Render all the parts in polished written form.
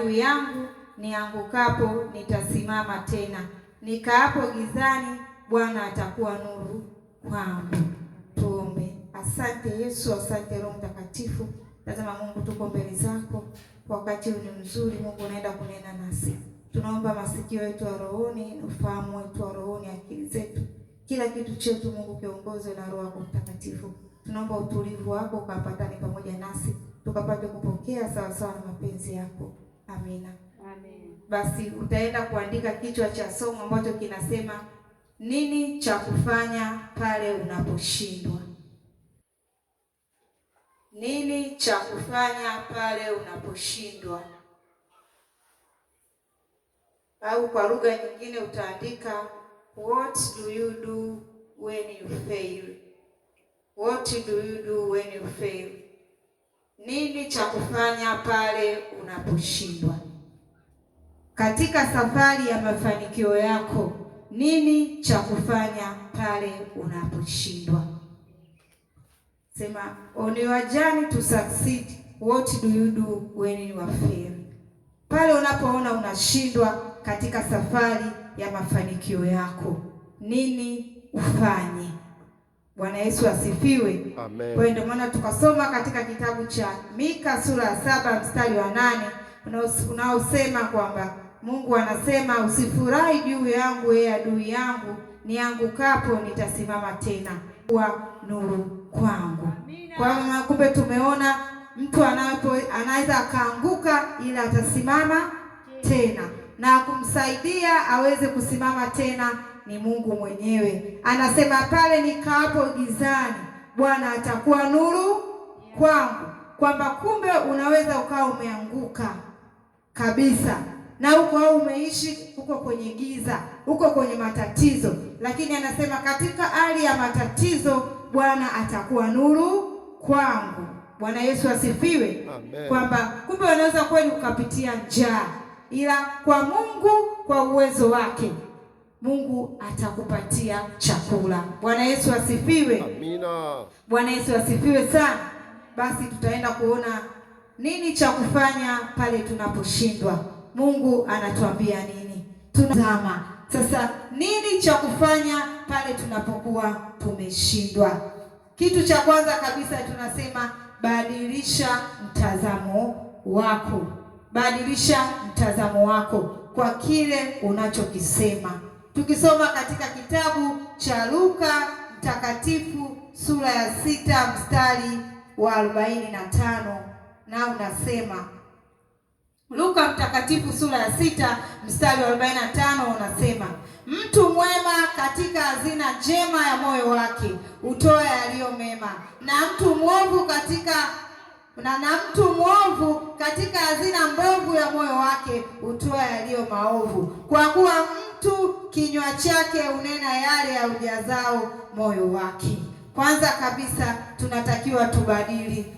adui yangu, niangukapo nitasimama tena. Nikaapo gizani, Bwana atakuwa nuru kwangu. Tuombe. Asante Yesu, asante Roho Mtakatifu. Tazama Mungu, tuko mbele zako, wakati huu ni mzuri. Mungu unaenda kunena nasi, tunaomba masikio yetu ya rohoni, ufahamu wetu wa rohoni, akili zetu, kila kitu chetu Mungu kiongozwe na Roho yako Mtakatifu. Tunaomba utulivu wako ukapatane pamoja nasi, tukapate kupokea sawasawa na mapenzi yako. Amina. Amen. Basi utaenda kuandika kichwa cha somo ambacho kinasema nini cha kufanya pale unaposhindwa. Nini cha kufanya pale unaposhindwa? Au kwa lugha nyingine utaandika what do you do when you fail? What do you do when you fail? Nini cha kufanya pale unaposhindwa? Katika safari ya mafanikio yako, nini cha kufanya pale unaposhindwa? Sema, on your journey to succeed, what do you do when you are fail? Pale unapoona unashindwa katika safari ya mafanikio yako, nini ufanye? Bwana Yesu asifiwe. Amen. Kwa hiyo ndio maana tukasoma katika kitabu cha Mika sura ya 7 mstari wa 8 unaosema kwamba Mungu anasema, usifurahi juu yangu, ee adui yangu, niangukapo nitasimama tena, kuwa nuru kwangu. Kwa maana kumbe tumeona mtu anaweza akaanguka, ila atasimama tena, na kumsaidia aweze kusimama tena ni Mungu mwenyewe. Anasema pale nikaapo gizani, Bwana atakuwa nuru kwangu. Kwamba kumbe unaweza ukawa umeanguka kabisa na uko au umeishi uko kwenye giza, uko kwenye matatizo, lakini anasema katika hali ya matatizo Bwana atakuwa nuru kwangu. Bwana Yesu asifiwe. Amen. Kwamba kumbe unaweza kweli ukapitia njaa, ila kwa Mungu, kwa uwezo wake Mungu atakupatia chakula. Bwana Yesu asifiwe. Amina. Bwana Yesu asifiwe sana. Basi tutaenda kuona nini cha kufanya pale tunaposhindwa. Mungu anatuambia nini? Tunazama. Sasa nini cha kufanya pale tunapokuwa tumeshindwa? Kitu cha kwanza kabisa tunasema badilisha mtazamo wako. Badilisha mtazamo wako kwa kile unachokisema. Tukisoma katika kitabu cha Luka Mtakatifu sura ya 6 mstari wa 45, na unasema, Luka Mtakatifu sura ya 6 mstari wa 45 unasema, mtu mwema katika hazina njema ya moyo wake hutoa yaliyo mema, na mtu mwovu katika na mtu mwovu katika hazina mbovu ya moyo wake hutoa yaliyo maovu. Kwa kuwa mtu kinywa chake hunena yale ya ujazao moyo wake. Kwanza kabisa tunatakiwa tubadili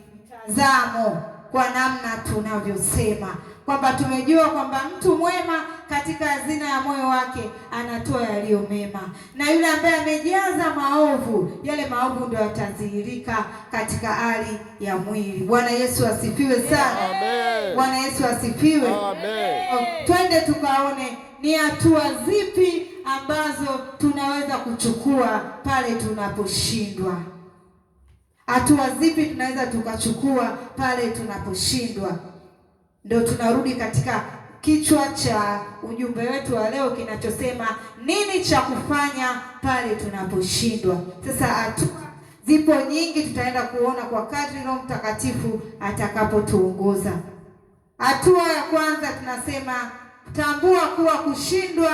mtazamo kwa namna tunavyosema, kwamba tumejua kwamba mtu mwema katika hazina ya moyo wake anatoa yaliyo mema, na yule ambaye amejaza maovu, yale maovu ndio yatadhihirika katika hali ya mwili. Bwana Yesu asifiwe sana. Amen. Bwana Yesu asifiwe. Amen. Twende tukaone ni hatua zipi ambazo tunaweza kuchukua pale tunaposhindwa. Hatua zipi tunaweza tukachukua pale tunaposhindwa? Ndio tunarudi katika kichwa cha ujumbe wetu wa leo kinachosema nini cha kufanya pale tunaposhindwa. Sasa hatua zipo nyingi, tutaenda kuona kwa kadri Roho Mtakatifu atakapotuongoza. Hatua ya kwanza tunasema tambua kuwa kushindwa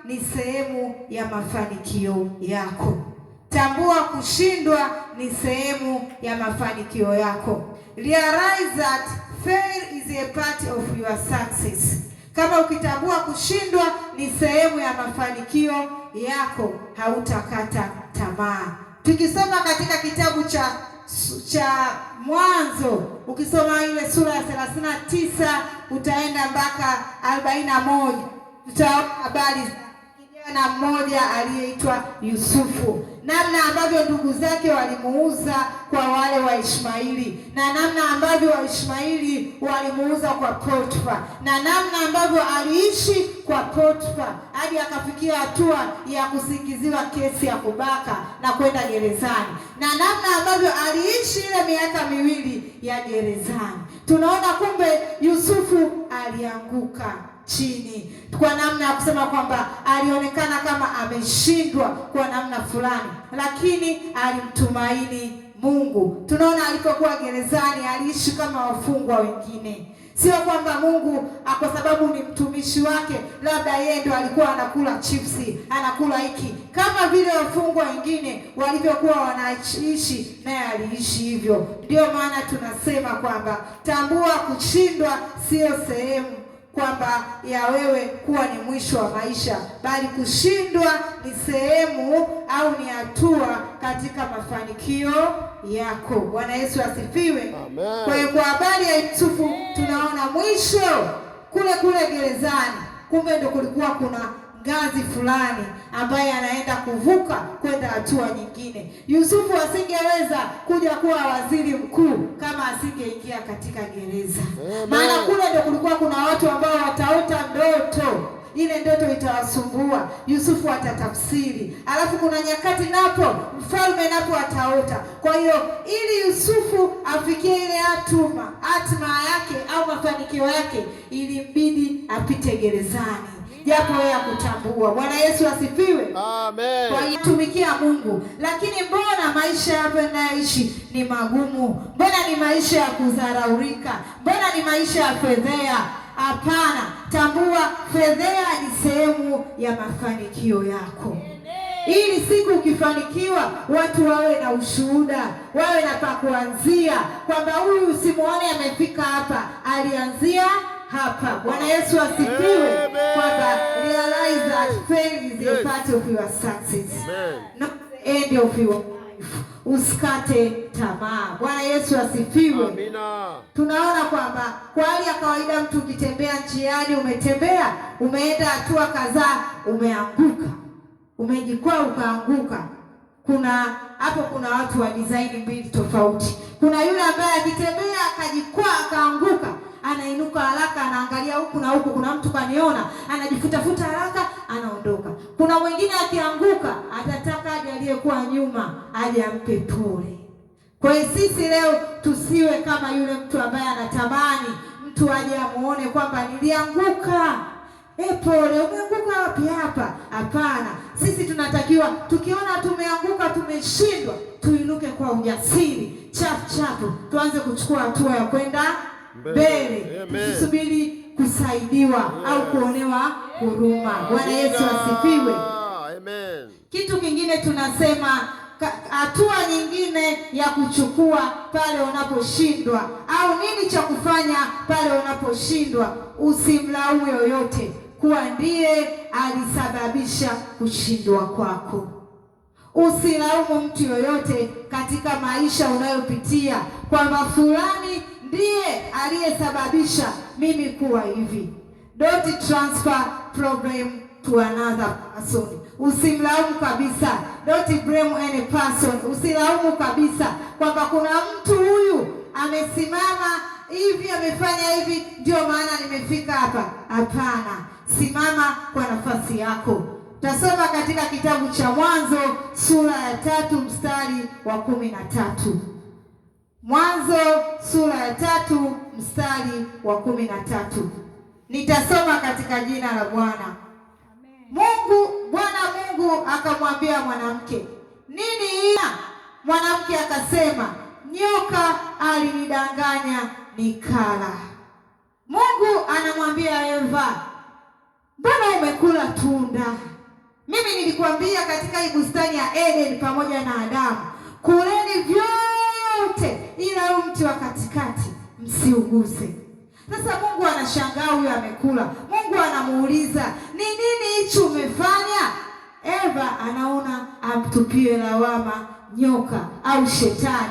ni sehemu ya mafanikio yako. Tambua kushindwa ni sehemu ya mafanikio yako. Realize that fail is a part of your success. Kama ukitambua kushindwa ni sehemu ya mafanikio yako, hautakata tamaa. Tukisoma katika kitabu cha Mwanzo, ukisoma ile sura ya 39 utaenda mpaka 41, tutaona habari za kijana mmoja aliyeitwa Yusufu. namna ambavyo ndugu zake walimuuza kwa wale Waishmaeli, na namna ambavyo Waishmaeli walimuuza kwa Potifa, na namna ambavyo aliishi kwa Potifa hadi akafikia hatua ya kusingiziwa kesi ya kubaka na kwenda gerezani, na namna ambavyo aliishi ile miaka 2 ya gerezani. Tunaona kumbe Yusufu alianguka chini kwa namna ya kusema kwamba alionekana kama ameshindwa kwa namna fulani, lakini alimtumaini Mungu. Tunaona alipokuwa gerezani aliishi kama wafungwa wengine. Sio kwamba Mungu kwa sababu ni mtumishi wake labda yeye ndo alikuwa anakula chipsi, anakula hiki, kama vile wafungwa wengine walivyokuwa wanaishi, naye aliishi hivyo. Ndio maana tunasema kwamba tambua, kushindwa sio sehemu kwamba ya wewe kuwa ni mwisho wa maisha, bali kushindwa ni sehemu au ni hatua katika mafanikio yako. Bwana Yesu asifiwe. Amen. Kwa hiyo kwa habari ya Yusufu tunaona mwisho kule kule gerezani, kumbe ndo kulikuwa kuna ngazi fulani ambaye anaenda kuvuka kwenda hatua nyingine. Yusufu asingeweza kuja kuwa waziri mkuu kama asingeingia katika gereza. Maana kule ndo kulikuwa kuna watu ambao wataota ndoto, ile ndoto itawasumbua, Yusufu atatafsiri. Alafu kuna nyakati napo mfalme napo ataota. Kwa hiyo ili Yusufu afikie ile hatima yake au mafanikio yake, ilimbidi apite gerezani, japo yeye hakutambua. Bwana Yesu asifiwe. Amen. Kwa hiyo tumikia Mungu, lakini mbona maisha hapa naishi ni magumu? Mbona ni maisha ya kudharaulika? Mbona ni maisha ya fedhea? Hapana, tambua fedhea ni sehemu ya mafanikio yako. Ili siku ukifanikiwa watu wawe na ushuhuda, wawe na pa kuanzia, kwamba huyu usimuone amefika hapa, alianzia hapa. Bwana Yesu asifiwe. Kwamba realize that fail is a part of your success, not the end of your life. Usikate tamaa. Bwana Yesu asifiwe. Amina. Tunaona kwamba kwa hali ya kawaida mtu ukitembea njiani, umetembea, umeenda hatua kadhaa, umeanguka, umejikwaa ukaanguka. Kuna hapo kuna watu wa design mbili tofauti. Kuna yule ambaye akitembea akajikwaa akaanguka, anainuka haraka, anaangalia huku na huku, kuna mtu kaniona, anajifutafuta haraka, anaondoka. Kuna mwingine akianguka atataka aje aliyekuwa nyuma aje ampe pole. Kwa hiyo sisi leo tusiwe kama yule mtu ambaye anatamani mtu aje amuone kwamba nilianguka. Pole, umeanguka wapi hapa? Hapana, sisi tunatakiwa tukiona tumeanguka, tumeshindwa, tuinuke kwa ujasiri, chap chap, tuanze kuchukua hatua ya kwenda mbele. Tusisubiri kusaidiwa au kuonewa huruma. Bwana Yesu asifiwe. Amen. Kitu kingine tunasema hatua nyingine ya kuchukua pale unaposhindwa au nini cha kufanya pale unaposhindwa, usimlaumu yoyote kuwa ndiye alisababisha kushindwa kwako. Usilaumu mtu yoyote katika maisha unayopitia kwamba fulani ndiye aliyesababisha mimi kuwa hivi. Don't transfer problem to another person. Usimlaumu kabisa. Don't blame any person. Usilaumu kabisa kwamba kuna mtu huyu amesimama hivi, amefanya hivi, ndio maana nimefika hapa. Hapana, simama kwa nafasi yako. Tasoma katika kitabu cha Mwanzo sura ya 3 mstari wa 13. Mwanzo sura ya 3 mstari wa 13. Nitasoma katika jina la Bwana. Bwana Mungu akamwambia mwanamke, nini hii? Mwanamke akasema, nyoka alinidanganya nikala. Mungu anamwambia Eva, mbona umekula tunda? Mimi nilikwambia katika hii bustani ya Eden pamoja na Adamu, kuleni vyote ila huu mti wa katikati msiuguse. Sasa Mungu anashangaa huyu amekula. Mungu anamuuliza, ni nini hicho umefanya? Eva anaona amtupie lawama nyoka au shetani.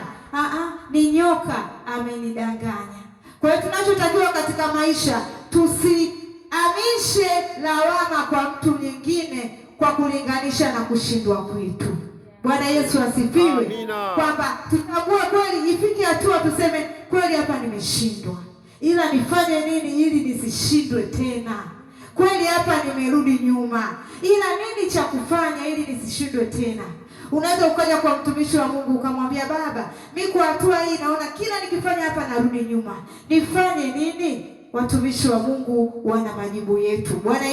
Ni nyoka amenidanganya. Kwa hiyo tunachotakiwa katika maisha, tusiamishe lawama kwa mtu mwingine kwa kulinganisha na kushindwa kwetu. Bwana Yesu asifiwe. Amina. Kwamba tutambue kweli, ifike hatua tuseme kweli, hapa nimeshindwa, ila nifanye nini ili nisishindwe tena? Kweli hapa nimerudi nyuma, ila nini cha kufanya ili nisishindwe tena? Unaweza ukaja kwa mtumishi wa Mungu ukamwambia, baba, mi kwa hatua hii naona kila nikifanya hapa narudi nyuma, nifanye nini? Watumishi wa Mungu wana majibu yetu. Bwana